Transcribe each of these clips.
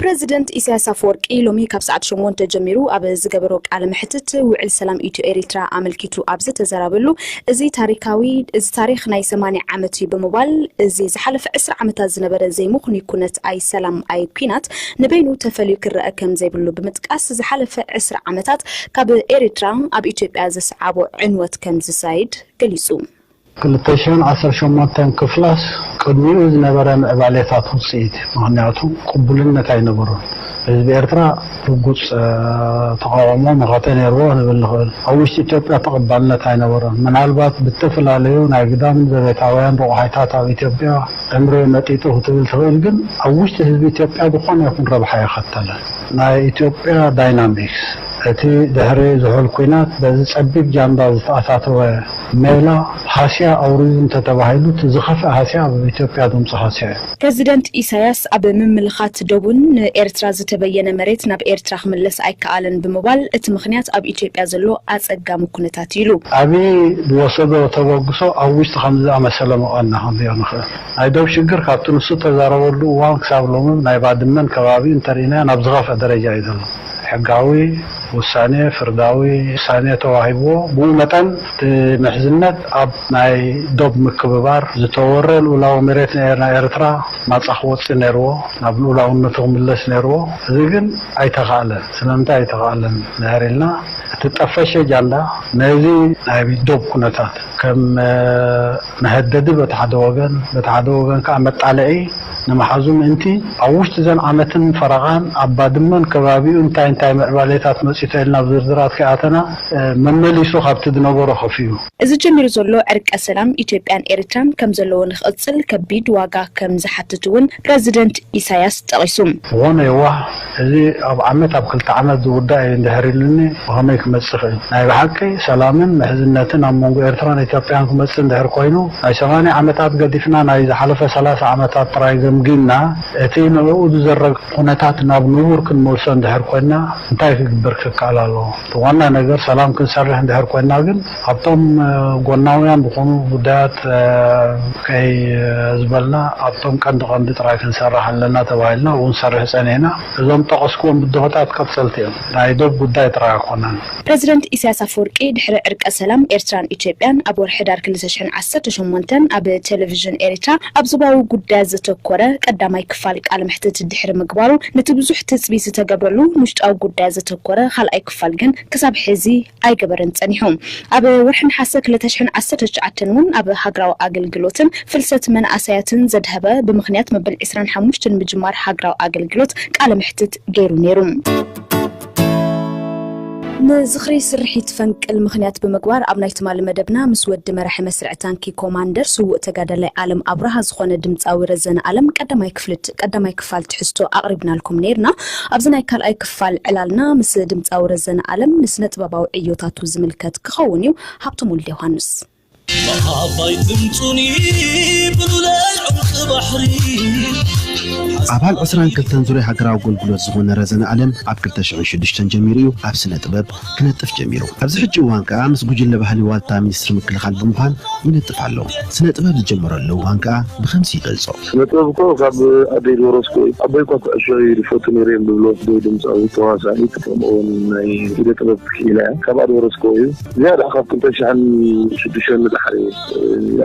ፕረዚደንት ኢሳያስ ኣፈወርቂ ሎሚ ካብ ሰዓት ሸሞንተ ጀሚሩ ኣብ ዝገበሮ ቃለ መሕትት፣ ውዕል ሰላም ኢትዮ ኤሪትራ ኣመልኪቱ ኣብ ዝተዘራበሉ፣ እዚ ታሪካዊ፣ እዚ ታሪኽ ናይ ሰማንያ ዓመት እዩ ብምባል፣ እዚ ዝሓለፈ ዕስራ ዓመታት ዝነበረ ዘይምኽኑይ ኩነት ኣይ ሰላም ኣይ ኲናት ንበይኑ ተፈልዩ ክረአ ከም ዘይብሉ ብምጥቃስ፣ ዝሓለፈ ዕስራ ዓመታት ካብ ኤሪትራ ኣብ ኢትዮጵያ ዘስዓቦ ዕንወት ከም ዝዛይድ ገሊጹ። ክልተ ሽሕን ዓሰርተ ሸሞንተን ክፍላስ ቅድሚኡ ዝነበረ ምዕባሌታት ውፅኢት፣ ምኽንያቱ ቅቡልነት ኣይነበሮን። ህዝቢ ኤርትራ ርጉፅ ተቃውሞ መኸተ ነይርዎ ንብል ንኽእል። ኣብ ውሽጢ ኢትዮጵያ ተቐባልነት ኣይነበሮን። ምናልባት ብተፈላለዩ ናይ ግዳምን ዘቤታውያን ረቑሓይታት ኣብ ኢትዮጵያ ዕምሪ መጢጡ ክትብል ትኽእል፣ ግን ኣብ ውሽጢ ህዝቢ ኢትዮጵያ ዝኾነ ይኹን ረብሓ የኸተለን። ናይ ኢትዮጵያ ዳይናሚክስ እቲ ድሕሪ ዝሑል ኲናት በዚ ጸቢብ ጃንዳ ዝተኣታተወ ሜላ ሃስያ ኣውሪዱ እንተተባሂሉ፣ እቲ ዝኸፍአ ሃስያ ኣብ ኢትዮጵያ ድምፂ ሃስያ እዩ። ፕረዚደንት ኢሳያስ ኣብ ምምልኻት ዶቡን ንኤርትራ ዝተበየነ መሬት ናብ ኤርትራ ክምለስ ኣይከኣለን ብምባል፣ እቲ ምኽንያት ኣብ ኢትዮጵያ ዘሎ ኣጸጋሚ ኩነታት ኢሉ። ኣብይ ዝወሰዶ ተበግሶ ኣብ ውሽጢ ከምዚ ዝኣመሰለ መቐና ክንሪኦ ንኽእል። ናይ ዶብ ሽግር ካብቲ ንሱ እተዛረበሉ እዋን ክሳብ ሎሚ ናይ ባድመን ከባቢኡ እንተርኢናዮ ናብ ዝኸፍአ ደረጃ እዩ ዘሎ። ሕጋዊ ውሳኔ፣ ፍርዳዊ ውሳኔ ተዋሂብዎ። ብኡ መጠን እቲ ምሕዝነት ኣብ ናይ ዶብ ምክብባር፣ ዝተወረ ልኡላዊ መሬት ናይ ኤርትራ ናጻ ክወጽእ ነይርዎ፣ ናብ ልኡላውነቱ ክምለስ ነይርዎ። እዚ ግን ኣይተኻእለን። ስለምንታይ ኣይተኻእለን እንድሕር ኢልና፣ እቲ ጠፈሸ ጃንዳ ነዚ ናይ ዶብ ኩነታት ከም መሀደዲ በቲ ሓደ ወገን፣ በቲ ሓደ ወገን ከዓ መጣልዒ ንምሓዙ ምእንቲ፣ ኣብ ውሽጢ እዘን ዓመትን ፈረቓን ኣብ ባድመን ከባቢኡ እንታይ እንታይ ምዕባሌታት መጺኡ ኢልና ኣብ ዝርዝራት ከይኣተና፣ መመሊሱ ካብቲ ዝነበሮ ከፊኡ። እዚ ጀሚሩ ዘሎ ዕርቀ ሰላም ኢትዮጵያን ኤርትራን ከም ዘለዎ ንክቕጽል ከቢድ ዋጋ ከም ዝሓትት እውን ፕረዚደንት ኢሳያስ ጠቒሱ። ዝኾነ የዋህ እዚ ኣብ ዓመት ኣብ ክልተ ዓመት ዝውዳእ እዩ እንድሕር ኢሉኒ ብኸመይ ክመጽእ ይኽእል? ናይ ብሓቂ ሰላምን ምሕዝነትን ኣብ መንጎ ኤርትራን ኢትዮጵያን ክመጽእ እንድሕር ኮይኑ፣ ናይ ሰማንያ ዓመታት ገዲፍና ናይ ዝሓለፈ ሰላሳ ዓመታት ጥራይ ገምጊምና፣ እቲ ንዕኡ ዝዘረግ ኩነታት ናብ ንቡር ክንመልሶ እንድሕር ኮይንና እንታይ ክግበር ክከኣል ኣለዎ? እቲ ዋና ነገር ሰላም ክንሰርሕ እንድሕር ኮይንና ግን ኣብቶም ጎናውያን ዝኾኑ ጉዳያት ከይዝበልና ኣብቶም ቀንዲ ቀንዲ ጥራይ ክንሰርሕ ኣለና ተባሂልና እውን ንሰርሕ ጸኒሕና። እዞም ጠቐስክዎም ብድሆታት ቀጸልቲ እዮም። ናይ ዶብ ጉዳይ ጥራይ ኣይኮነን። ፕረዚደንት ኢሳያስ ኣፈወርቂ ድሕሪ ዕርቀ ሰላም ኤርትራን ኢትዮጵያን ኣብ ወርሒ ሕዳር ክልተ ሽሕን ዓሰርተ ሸሞንተን ኣብ ቴሌቪዥን ኤሪትራ ኣብ ዞባዊ ጉዳያት ዘተኮረ ቀዳማይ ክፋል ቃለ መሕትት ድሕሪ ምግባሩ፣ ነቲ ብዙሕ ትጽቢት ዝተገብረሉ ንውሽጣዊ ጉዳያት ዘተኮረ ካልኣይ ክፋል ግን ክሳብ ሕዚ ኣይገበረን ጸኒሑ። ኣብ ወርሒ ነሓሰ ክልተ ሽሕን ዓሰርተ ትሽዓተን እውን ኣብ ሃገራዊ ኣገልግሎትን ፍልሰት መናእሰያትን ዘድሀበ ብምኽንያት መበል ዕስራን ሓሙሽተን ምጅማር ሃገራዊ ኣገልግሎት ቃለ መሕትት ገይሩ ነይሩ። ንዝኽሪ ስርሒት ፈንቅል ምኽንያት ብምግባር ኣብ ናይ ትማሊ መደብና ምስ ወዲ መራሒ መስርዕ ታንኪ ኮማንደር ስዉእ ተጋዳላይ ኣለም ኣብርሃ ዝኾነ ድምፃዊ ረዘነ ኣለም ቀዳማይ ክፍልት ቀዳማይ ክፋል ትሕዝቶ ኣቕሪብናልኩም ነይርና። ኣብዚ ናይ ካልኣይ ክፋል ዕላልና ምስ ድምፃዊ ረዘነ ኣለም ንስነ ጥበባዊ ዕዮታቱ ዝምልከት ክኸውን እዩ። ሃብቶም ወልደ ዮሃንስ። ብዓባይ ድምፁኒ ብሉለይ ዕምቂ ባሕሪ ኣባል ዕስራን ክልተን ዙርያ ሃገራዊ ኣገልግሎት ዝኾነ ረዘነ ኣለም ኣብ ክልተ ሽሕን ሽዱሽተን ጀሚሩ እዩ ኣብ ስነ ጥበብ ክነጥፍ ጀሚሩ። ኣብዚ ሕጂ እዋን ከኣ ምስ ጉጅለ ባህሊ ዋልታ ሚኒስትሪ ምክልኻል ብምዃን ይነጥፍ ኣሎ። ስነ ጥበብ ዝጀመረሉ እዋን ከኣ ብኸምዚ ይገልጾ። ስነ ጥበብ እኮ ካብ ኣደይ ዝወረስኩ እዩ። ኣቦይ እኳ ኩዕሾ እዩ ዝፈቱ ነይሩ እዮም ዝብሉ። ኣቦይ ድምፃዊ፣ ተዋሳኢ፣ ከምኡውን ናይ ኢደ ጥበብ ክኢላ እያ። ካብኣ ዝወረስኩ እዩ። ዝያዳ ካብ ክልተ ሽሕን ሽዱሽተን ንድሓር እዩ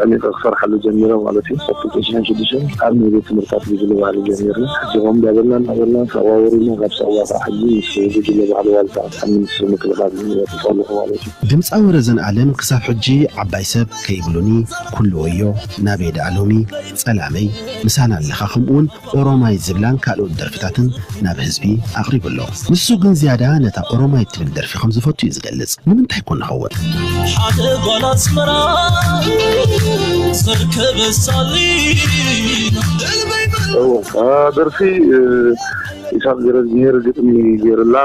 ኣዕሚቐ ክሰርሓሉ ጀሚረ ማለት እዩ። ካብ ክልተ ሽሕን ሽዱሽተን ኣብ ናይ ቤት ትምህርታት ጉጅለ ባህሊ ጀሚርና። ሕጂ ከም እንዳበልና እንዳበልና ሳዋ ወሪድና፣ ካብ ሳዋ ከዓ ሕጂ ምስ ጉጅለ ባህሊ ዋልታ ኣብ ሚኒስትሪ ምክልኻል ይነጥፍ ኣለኹ ማለት እዩ። ድምፃዊ ረዘን ኣለም ክሳብ ሕጂ ዓባይ ሰብ፣ ከይብሉኒ፣ ኩሉ ወዮ፣ ናበይ ደኣ ሎሚ፣ ጸላመይ፣ ምሳና ኣለኻ ከምኡውን ኦሮማይ ዝብላን ካልኦት ደርፍታትን ናብ ህዝቢ ኣቕሪቡ ኣሎ። ንሱ ግን ዝያዳ ነታ ኦሮማይ እትብል ደርፊ ከም ዝፈቱ እዩ ዝገልጽ። ንምንታይ ኮን ንኸውን? ሓደ ጓል ኣስመራ ዘርከበ ሳሊ እወ፣ ደርፊ ኢሳቅ ገረዝጊሄር ግጥሚ ገይርላ፣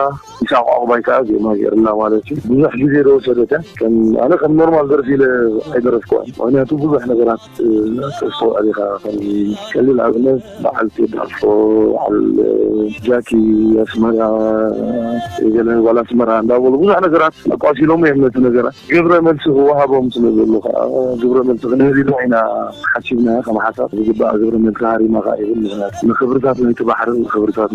ኢሳቅ ዑቅባይ ከዓ ዜማ ገይርላ ማለት እዩ። ብዙሕ ግዜ ዝወሰደት እያ። ከም ኣነ ከም ኖርማል ደርፊ ኢለ ኣይደረፍኩዋን፣ ምክንያቱ ብዙሕ ነገራት ተስተውዕል ኢኻ። ከም ቀሊል ኣብነት በዓል ቴዲ ኣፍሮ፣ በዓል ጃኪ ኣስመራ፣ ገለ ጓል ኣስመራ እንዳበሉ ብዙሕ ነገራት ኣቋሲሎም እዮም ነቲ ነገራት። ግብረ መልሲ ክወሃቦም ስለ ዘሎ ከዓ ግብረ መልሲ ክንህብ ኢና ሓሲብና። ከም ሓሳብ ዝግባእ ግብረ መልሲ ሃሪማ ከዓ ይብል። ምክንያቱ ንክብርታት ናይቲ ባሕርን ንክብርታት